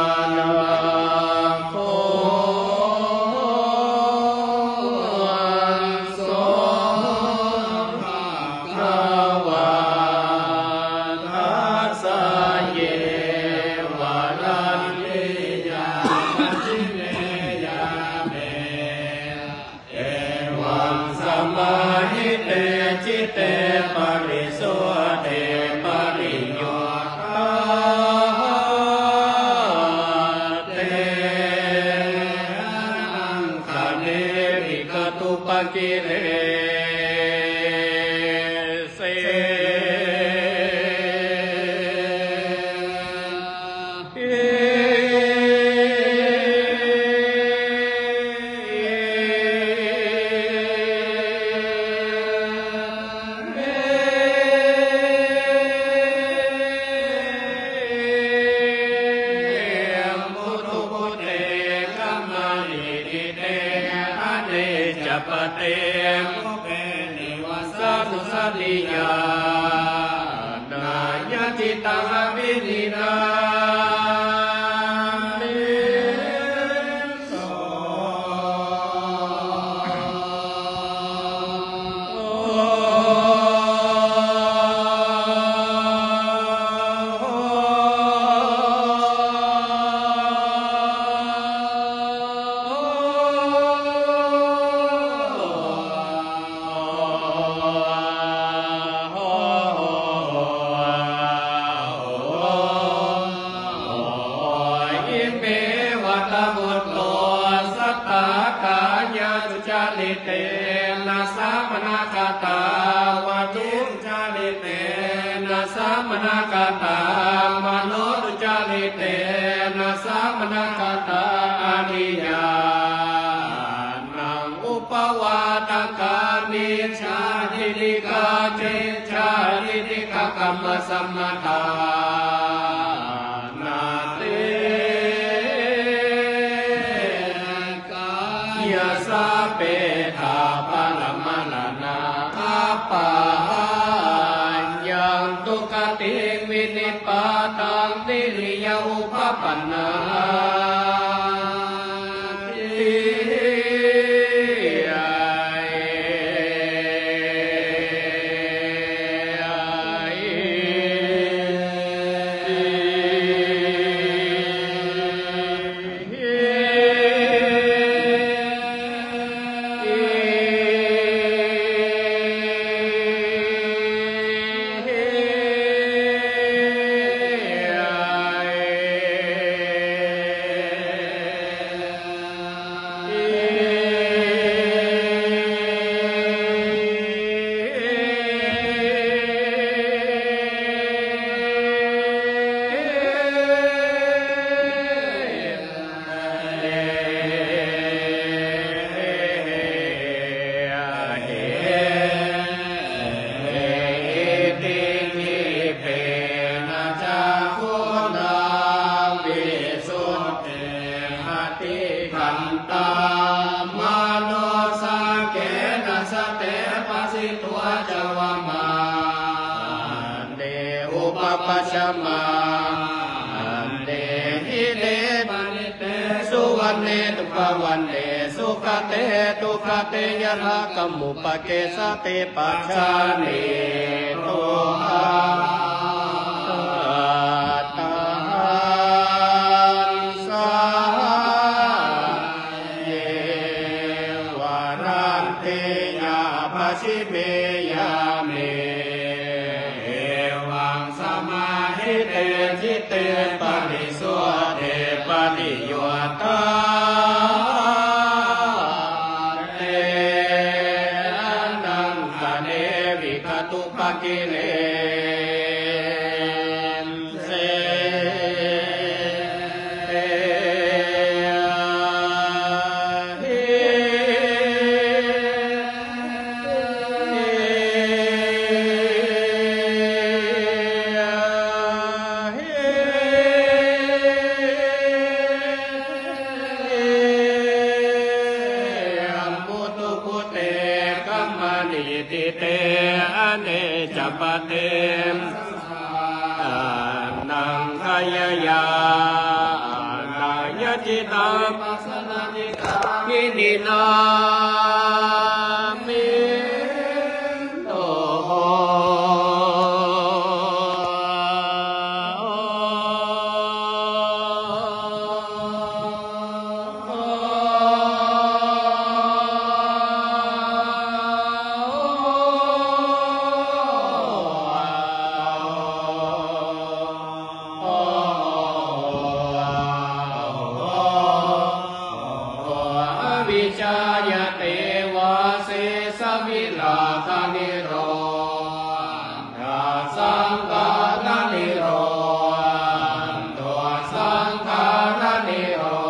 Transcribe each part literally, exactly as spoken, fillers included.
Ārahaṃ so bhagavā, dassaye varatthiyā pacchime yāme, evaṃ samāhite citte parisuddhe pariyuṭṭhāde, ānandaṃ khaṇe vigatūpakilese. Buddhugutte gamani diṭṭhe, aneccappaṭe pubbe nivāsatu, satiya ñāṇañcittaṃ abhiniṇddhati. Imeva ta buddho satthā kāyasucaritena samaṇakatāva cittucaritena samaṇakatā manosucaritena samaṇakatā ariya naṃ upavadeyyāma. Miccādiṭṭhikā ciccādiṭṭhikā kammasamadā nāti kāyassa petāparamaraṇā appāhayaṃ dugatiṃ vinipātaṃ viriya upapannā Itihippena cakkhunā visuddhena abhikkantā manosaccena saddhiṃ pharitvā ca vāmā ne upapajjamāne ine paṇḍitāsu vaṇṇetubhavane sugate dugate yathākaṃ upakissati pajānīto ātaṃ. Sā ye varatthiyā pacchime yāme evaṃ samāhite citte parisuddhe pariyuṭṭhāde ānandaṃ khaṇe vigatūpakilese. Buddhugutte gamani diṭṭhe, aneccappaṭe Anaṅgāya ñāṇacittaṃ pasaññāsiddhābhiñāṇaminduṃ. Avijjāya devasesāviraganirodho saṅkhāranirodho, saṅkhāranirodho,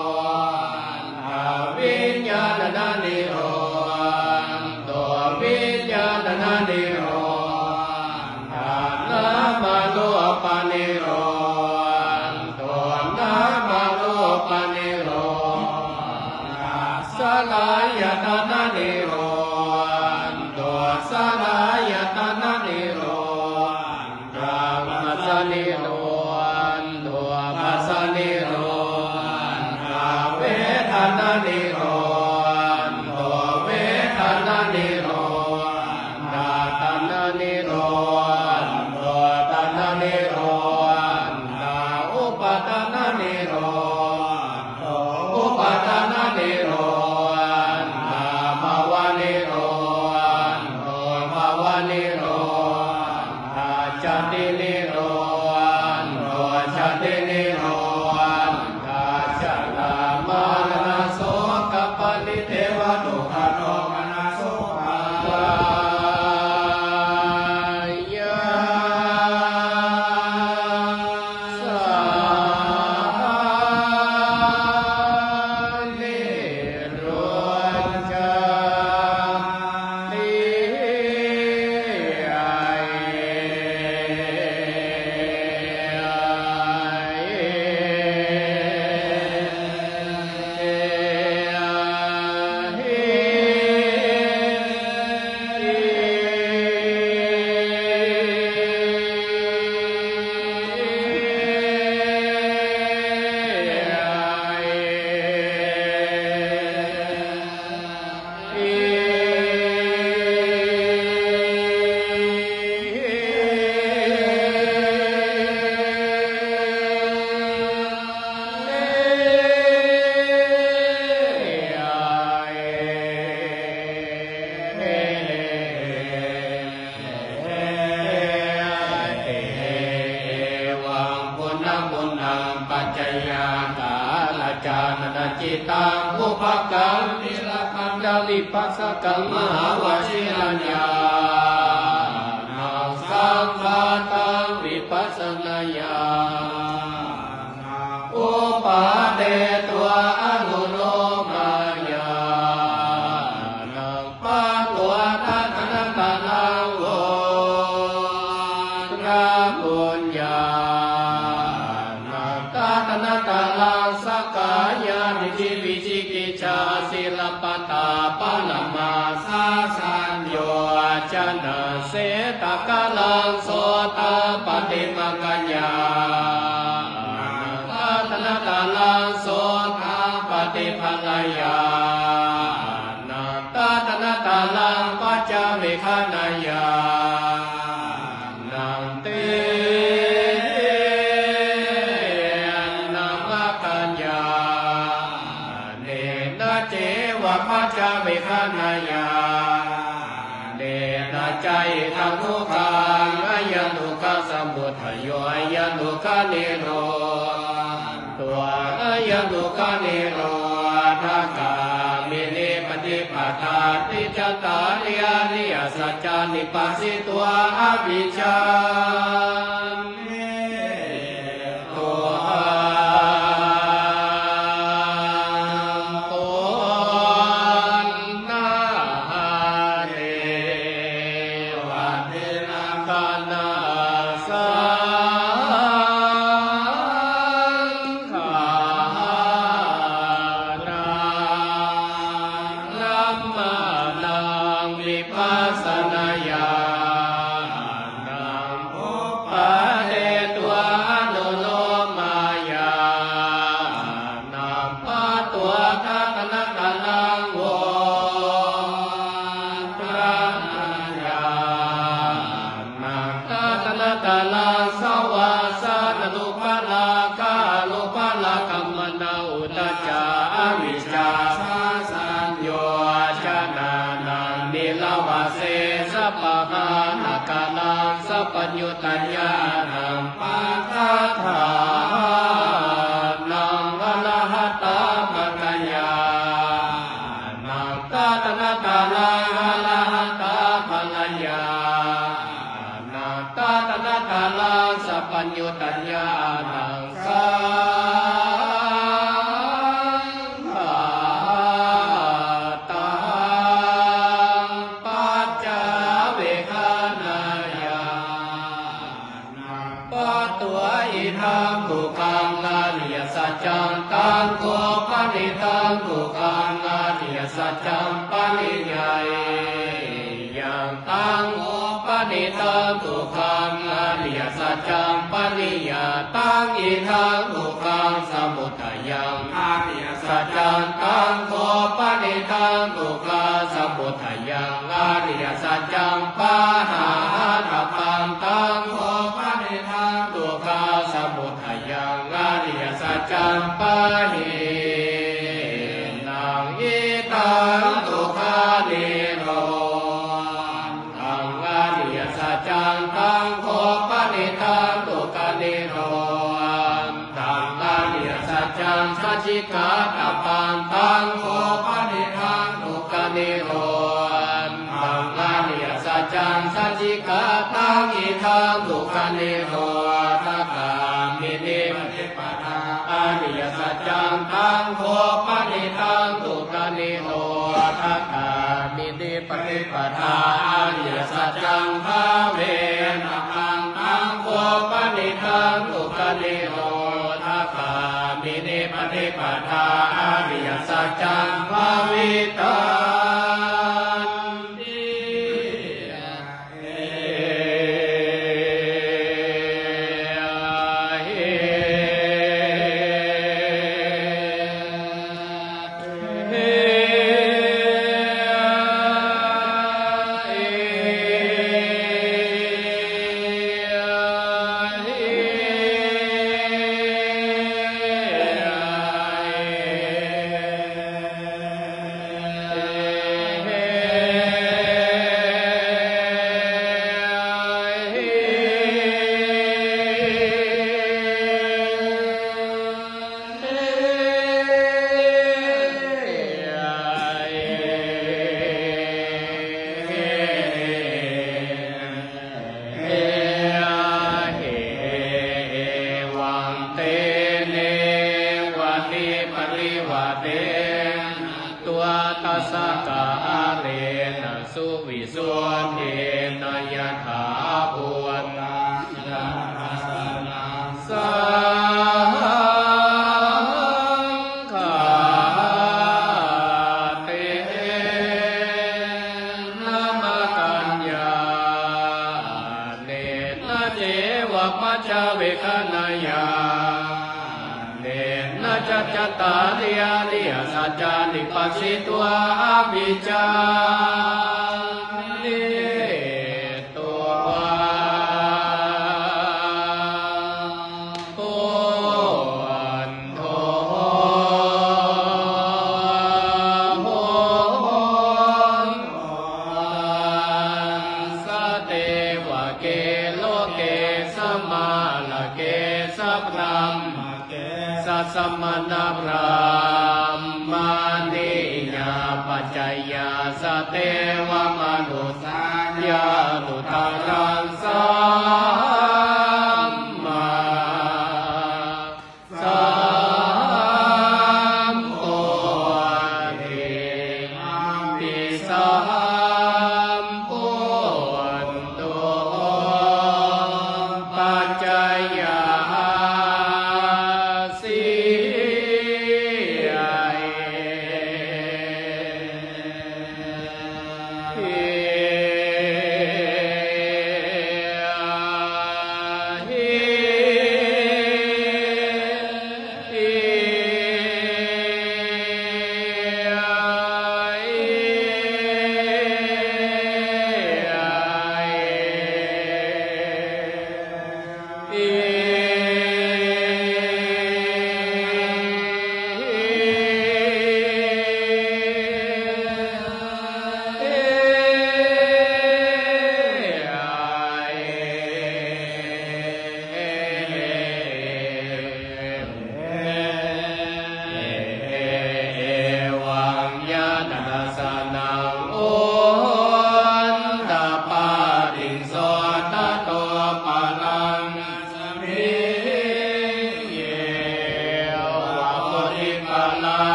viññāṇanirodho, viññāṇanirodho, nāmarūpanirodho, nāmarūpanirodho, saḷāyatanarodho, saḷāyatananirodho, phassanirodho, phassanirodho, vedananirodho, vedananirodho, tananirodho, tananirodho, upadananirodho, upadananirodho, bhavanirodho, bhavanirodho, jātinirodho, jātinirodho, jarāmaraṇasokaparitevadukkhadomanassupāyāsā. Evaṃ puṇṇapuṇṇaṃ paccayākārajānanacittaṃ upakammila khandhamivasakaṃ mahāvajirañāṇaṃ samphātaṃ vipassanāñāṇaṃ upādetvā anulomañāṇaṃ pakothadanataraṃ oḷāruññāṇaṃ tadanataraṃ sakkāyadiṭṭhi vicikicchā sīlabbata paramattha sañño janaseṭṭhakaraṃ sotapaṭimaggañāṇaṃ tadanataraṃ sotapaṭiphalanñāṇaṃ tadanataraṃ paccavekkhaṇañāṇaṃ tena maggañāṇena ceva paccavekkhaṇañāṇena ca idaṃ dukkhaṃ ayaṃ dukkhasamudayo ayaṃ dukkhanirodho ayaṃ dukkhanirodhagāminī paṭipadā niccattāri ariyasacchāni passatthā avijjā Taraṃ savāsanārūpalāgā arūpalāgā manā uddhacca avijjā saṃsañjotacchānaṃ nīravalāsepahānakaraṃ sampaññutañāṇaṃ paṭṭhānānaṃ arahattamaggañāṇaṃ tadanantaraṃ arahattamarañāṇaṃ tadanantaraṃ sampaññutañāṇaṃ saṅkhātaṃ paccavegganāñāṇaṃ pātva idha dukkhaṃ ariyasaccaṃ taṃ kho panidaṃ dukkhaṃ ariyasaccaṃ pariññeyyaṃ taṃ kho panidaṃ dukkhaṃ ariyasaccaṃ pariññataṃ idha dukkhaṃ samudayaṃ ariyasaccaṃ taṃ kho panidaṃ dukkhasamudayaṃ ariyasaccaṃ pahātabbaṃ taṃ kho panidaṃ dukkhasamudayaṃ ariyasaccaṃ pahīnaṃ idha dukkhanirodhaṃ ariyasaccaṃ taṃ kho panidaṃ dukkhanirodhaṃ ariyasaccaṃ sacchikatabbaṃ taṃ kho panidaṃ dukkhanirodhaṃ ariyasaccaṃ sacchikataṃ idha dukkhanirodhagāminī paṭipadā ariyasaccaṃ taṃ kho panidaṃ dukkhanirodhagāminī paṭipadā ariyasaccaṃ bhāvetabbaṃ taṃ kho panidaṃ dukkhanirodhagāminī paṭipadā ariyasaccaṃ bhāvitanti. Evaṃ tena evāni parivātena dvattasakālena suvisuddhena yathābhūtaṃ saṅkhātena maggaññāṇena ceva paccavegganāñāṇena ca cattāri ariyasacchāni passatthā abhiññāni. Bhagavato devake loke samārake sabrahmake sassamaṇabrāhmaṇiyā pajāya devamanussāya anuttaraṃ sammāsambodhiṃ abhisambuddho paccayā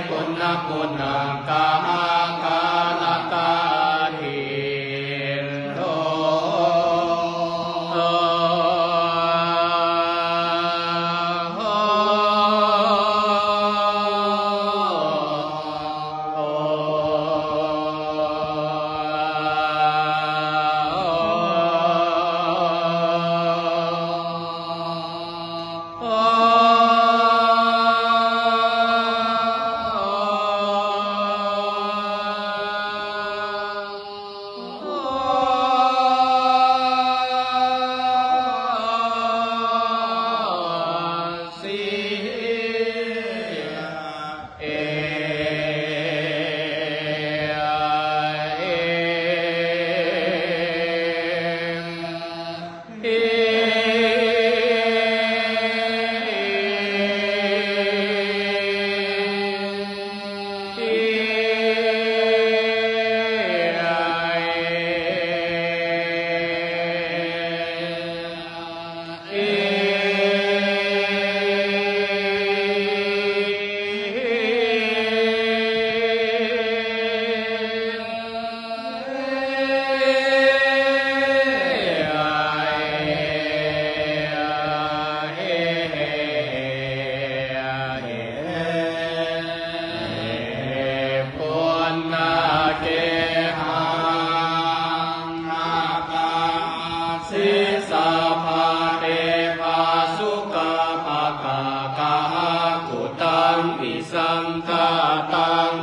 Punapunakkhaṇakārakatindho. Punagehaṃ ākāse sabbā te pasukapākakā, khuddampi saṅkhātaṃ